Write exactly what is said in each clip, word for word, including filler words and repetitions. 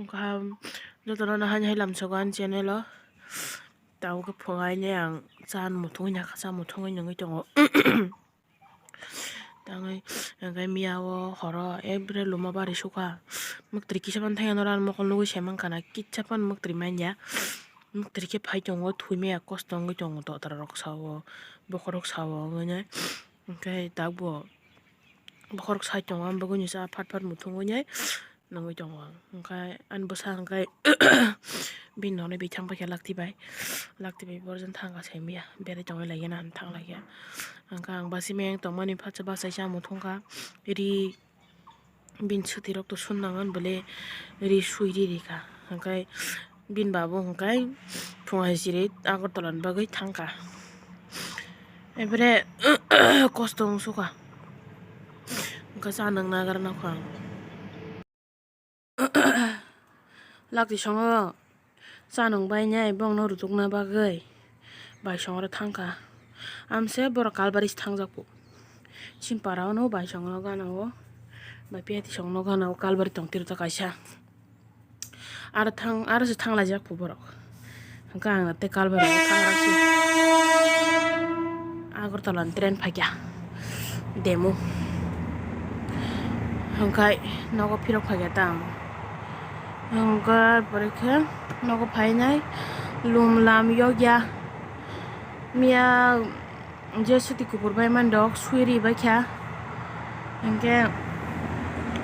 Kaham jotono no haini hai lamsogo ani channel o. Tabuk khe phungaini ang cha muthungwi nakha, cha muthungwi nungwi tongo. Tangwi hwnkhe miya o horo ekbare luma bari sukha. Mwktwi kisa phano thangya norok ani mokol nugwi se mankha na, kisa phano mwktwi manya. Mwktwi khe phai tongo, thwi maya kosto wngwi tongo, dotra rok sao, bokhorok sao wngwi nai. Hwnkhe tabuk bo bokhorok sai tongo, ang bagwi nw cha phat phat muthungwi nai. Nungwi tongo ang. Hwnkhe ani bwsa hwnkhe bini nokni bithang paikha lakti bai. Lakti bai borok jani thangkha simiya. Berai tongwi laiya na thang laikha. Hwnkhe ang basi meng tongmani phatsa bachai cha muthungkha. Ri bini swtwi rok to sun nangan bole ri sui ri rikha. Hwnkhe bini babu hwnkhe phungai siri Agartala ni bagwi thangkha. Ebere kosto wng sukha. Hwnkhe cha nang nagra nokha ang. Lakti songo cha nung bai nai bongno rutukna bagwi baisongro thangkha. Amse borok kalbari se thangjak po. Chini para ono baisongno gana o bai piyati songno gana o kalbari tong tiro ta kaisa. Aro thang, aro se thang laijak po borok. Hwnkhe ang tei kalbari o thang rasi. Agartala ni train phaikha. Demo. Hwnkhe nogo phirok phaikha ta ang. Hwnkhe pore khe nogo phainai lum lam yokya. Miya je swtwi kupur bai mani rok sui ri bai kha. Hwnkhe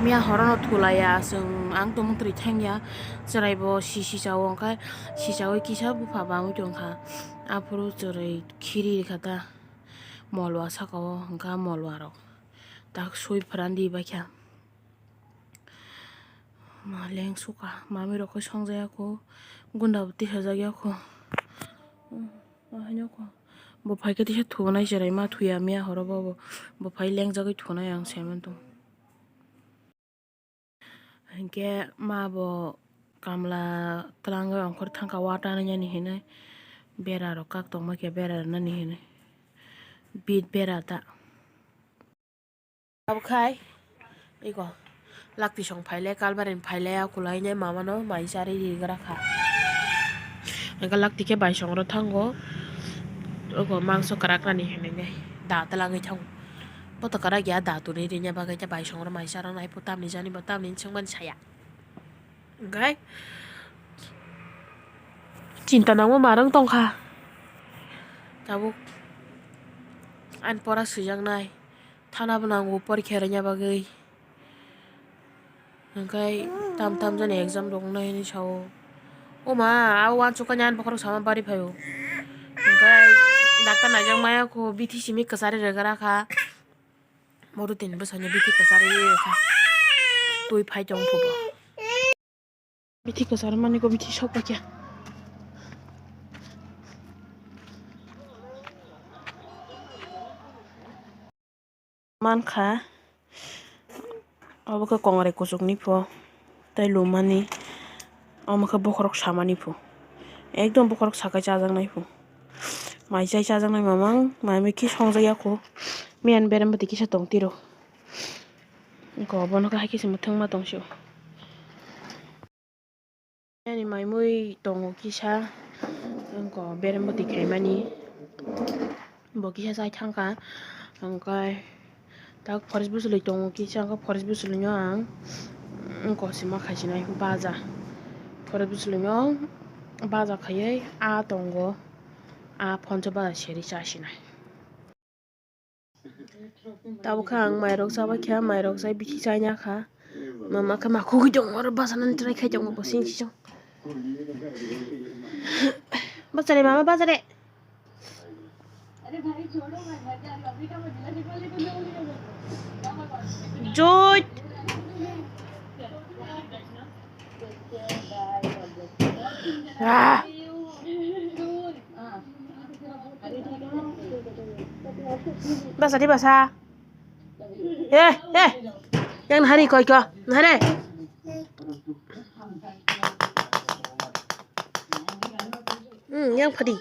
miya horo no thulaiya chwng, ang tongmung twi thangya. Chwrai bo si si chao, hwnkhe si chawi kisa bupha bangwi tongkha. Aphuru chwrai khiri rikha ta molwa saka o, hwnkha molwa rok tak sui phrandi bai kha. Ma leng suka, mami rok khe songjaya kho, gunda bo tisajak ya kho. Bo phai khe tisa thunai chwrai ma thuya miya horo bo, bo phai lengjagwi thunai ang saiman tong. Hinkhe ma bo kamla twlangwi ongkhor thangkha, wa tanwi nani hinwi bera rok kak tongma khe bera rwnani hinwi bit bera ta. Abo khai iko lakti song phaile, kalbari ni phaile, akulai ne mama no mai charwi rigra kha. Hinkhe lakti khe bai song ro thango, oko mangso kwrak nani hinwi da twlangwi thango. Bo to kwrak ya da twi rina bagwi khe bai song ro mai cha rw nai pho tamni jani bo tamni swngmani saya. Hinkhe chinta nangma ma rwng tongkha. Tabuk ani pora swijaknai. Thana bo nango porikha rwna bagwi. Hinkhe tam tam jani exam rok wngnai hinwi sao. O ma, a uansukha ani bokhorok sama bari phaio. Hinkhe doctor naijak maya kho, bithi simi kwchari rwgra kha. Modo tini bwsano bithi kwchari rwkha. Twi phai tong phubo. Bithi kwchar mani ko bithi sok paikha. Mankha obo khe kongrai kuchukni pho tei lumani, omo khe bokhorok samani pho, ekdom bokhorok sakai chajaknai pho, mai chai chajaknai mamang mai mui khe songjak ya kho, miyani berem bwtwi kisa tong tiro. Eko bono khe hai khe se mwthangma tong sio. Ani mai mui tongo kisa, wngkha berem bwtwi khaimani, bo kisa chai thangkha, wngkha tak forest bwswlwi tongo kisa, wngkha forest bwswlwino ang wngkha sima khaisinai baja, forest bwswlwino baja khaiwi a tongo, a phonsa baja seri chasinai. Tabukhe ang mairok chabaikha, mairok chai bithi chaina kha. Mama khe makhugwi tongo, oro bachanani try khai tongo bo sini sisong. Bachare mama, bachare. Joy. Ah. Basa di basa. Eh, eh. Yang nahari koi ko. Nahare. Hmm, yang padi.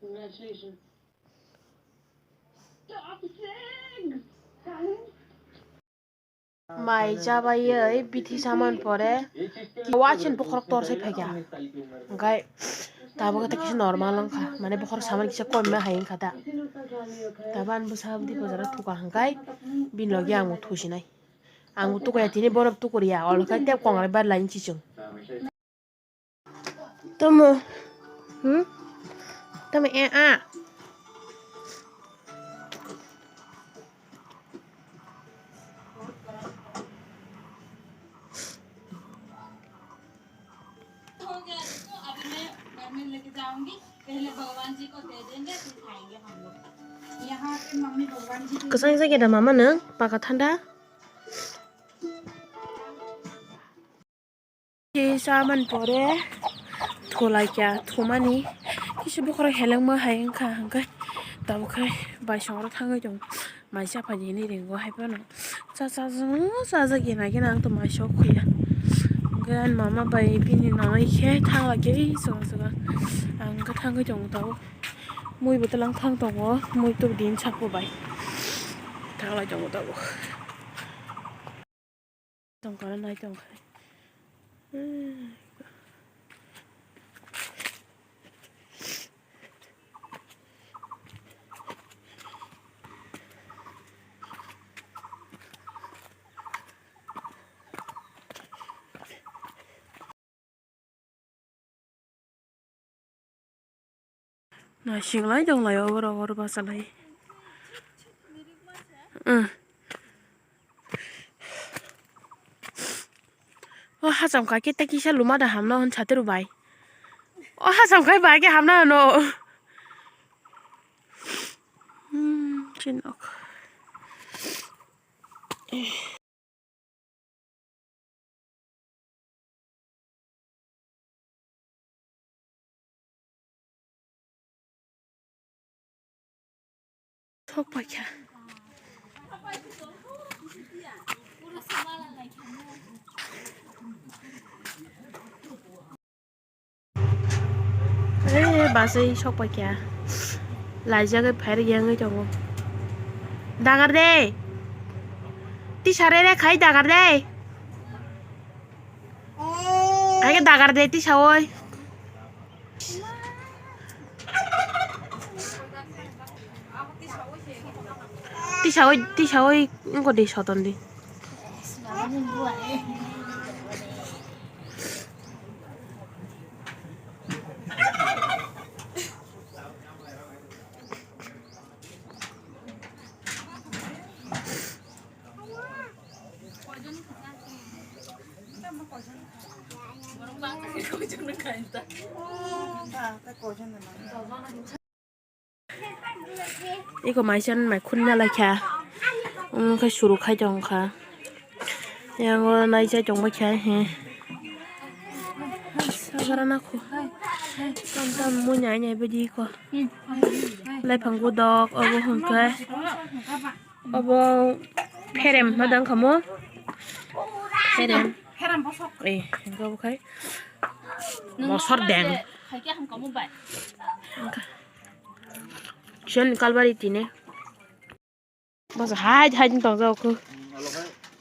Congratulations. Top six! Mai chabaiwi bithi saman pore, wasin bokhorok tor sai phaikha. Hwnkhe tabuk khe kisa normal wngkha, mane bokhorok saman kisa kom ma hai wngkha da. Tabuk ani bwsa bwtwi bwsajak thuka hwnkhe bini logi ang thusinai. Ang tukaya tini borok tukuriya, olo khe tei kongrai bar laini chichung. Tomo. Hmm? Tomo, eh, ah. Kwchang jagada mama nwng paka thanda. Kisa man pore thulaikya, thumani kisa bokhorok helengma hai wngkha, hwnkhe tabukhe baisongo thangwi tongo, mai chaphaini hwnwi ringo hai phano cha chajak, chajak gina gina ang tong mai sok khuya, hwnkhe ani mama bai bini nanai khe thanglai khe chwng chwng ang khe thangwi tongo tabuk, mui bo twlang thang tongo, mui tubudi saka bai thanglai tongo tabuk. Tongkha nai tongkha. Naising lai tong lai o borok oro bachalai. Umm. O hacham kha khe tei kisa luma da hamna hwn satiro bai. O hacham khai bai khe hamna hwno. Umm, chinok. Sok paikha. Eh, basai sok paikha. Laijagwi phairwk yangwi tongo. Dagar de. Tisa re re khai dagar de. Hai khe dagar de tisa oi. Tisa oi, tisa oi, wngkha de soton de. Iko maisa mai khunna laikha. Omo khe suru khai tongkha. Yang o nai chai tong bai kha he. Sabara na khu. Tam tam mo nyai nyai badi ko. Lai phang go dok obo hwnkhe. Obo pherem ma dang kha mo. Pherem. Eh, hwnkhe obo khai. Mosor deng. Chen kalbari tine. Bas hai hai tong jao khu.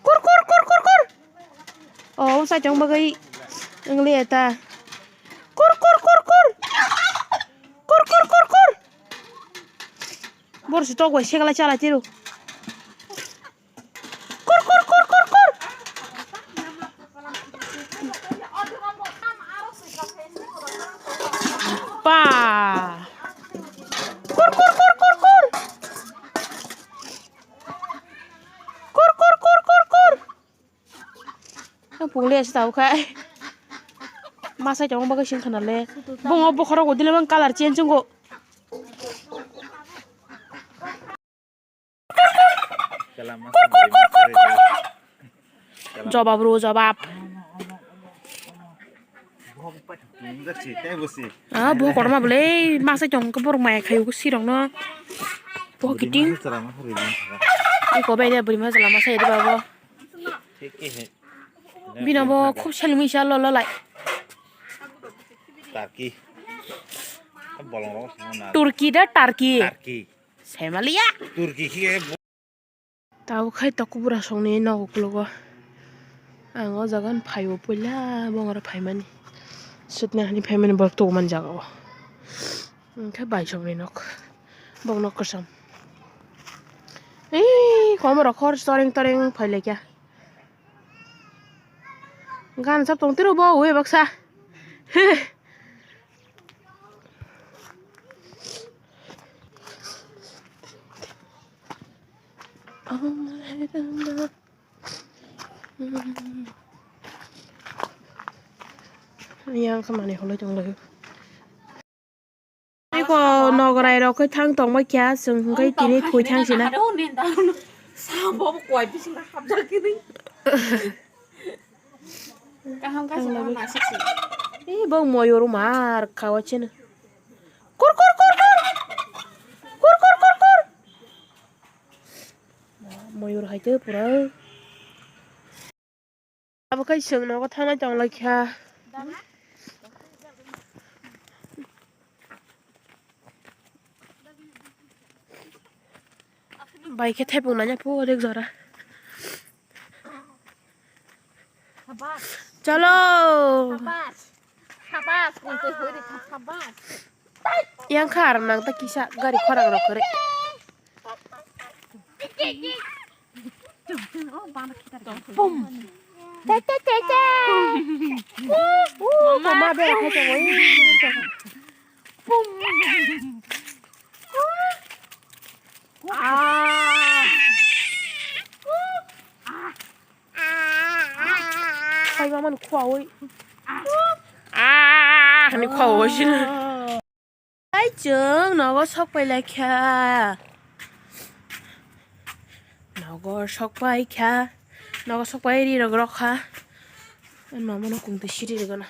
Kur kur kur kur kur. Oh, sa chong bagai. Ngli eta. Kur kur kur kur. Kur kur kur kur. Bor si tok bai segala chala tiru. Kur, kur, kur, kur, kur. Pa. Kur, kur, kur, kur, kur. Kur, kur, kur, kur, kur. Ang pung le asi tau khai. Masai tong bagwi sing khana le. Bongo bokhorok udile mang color change wngko. Kur, kur, kur, kur, kur. Jobab ro, jobab. Ah, bo korma bole, masa chong ke borok maya khayo ko sirok no. Bo kiting. Iko bai de buri ma jala masa yadi babo. Bino bo khub selmisa lolo lai. Turkey. Bolong rok swngo na. Turkey da Turkey. Turkey. Semalia. Turkey khe. Tabuk khai tokbura songni nogo uklogo. Ang o jaga phaibo puila bongora phaimani. Sutna hani phaimani borok tongmani jaga o. Hwnkhe baisongni nok. Bok nok kwcham. Ei, komo rok hor toreng toreng phai laikha. Gan sab tong tiro bo ui baksa. Yang khe manwi holoi tong lai. Eko nogorai rok khe thang tong bai kha, chwng hwnkhe tini thwi thang sina. Sabo koi bising hapjak kini. Kaham ka sima masik si. Ee, bo moyur mar khawa chini. Kur, kur, kur, kur. Kur, kur, kur, kur. Moyur hai te pura. Abo khai chwng nogo thangnai tong lai kha. Bai khe thepung nanya phu onek jora. Chalo. Sabas. Sabas, kung twi hoi ri kha, sabas. Yang kha ar nang ta kisa gari khorang rok kore. Pum. Te, te, te, te. Mama, mama, bera khacha wai. Pum. Ah. Phaiba mani khua oi. Ah, hani khua oi sini. Ai chwng nogo sok pai lai kha. Nogo sok pai kha. Nogo sok pai ri rok rok kha. Ani mama no kung twi siri rwgana.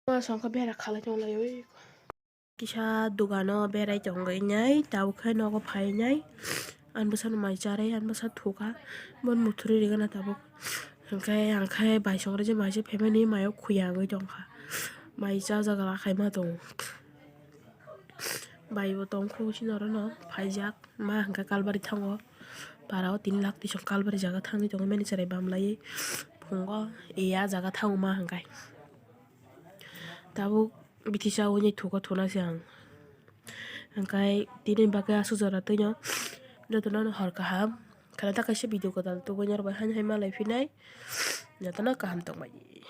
Ma songkha bera khalai tong lai oi. Kisa dogano berai tongwi nai, tabuk khe nogo phainai. Ani bwsano mai charwi, ani bwsa thukha, bono muthurwi rwgana tabuk. Hwnkhe ang khe bai songre je mai se phaimani mayo khuya wngwi tongkha. Mai chajak la khaima tongo. Baibo tongkhu sini orono phaijak, ma hwnkhe kalbari thango. Parao tin lakh tisong kalbari jaga thangwi tongo, mani chwrai bam laiwi phungo, iya jaga thango ma hwnkhe. Tabuk bithi chawi nai thugo thuna se ang. Hwnkhe tini bagwi aswk jora twino jotono hor kaham. Khwlai ta kaisa video kwtal tubui norok bai haino hai malai phinai. Jotono kaham tongmani.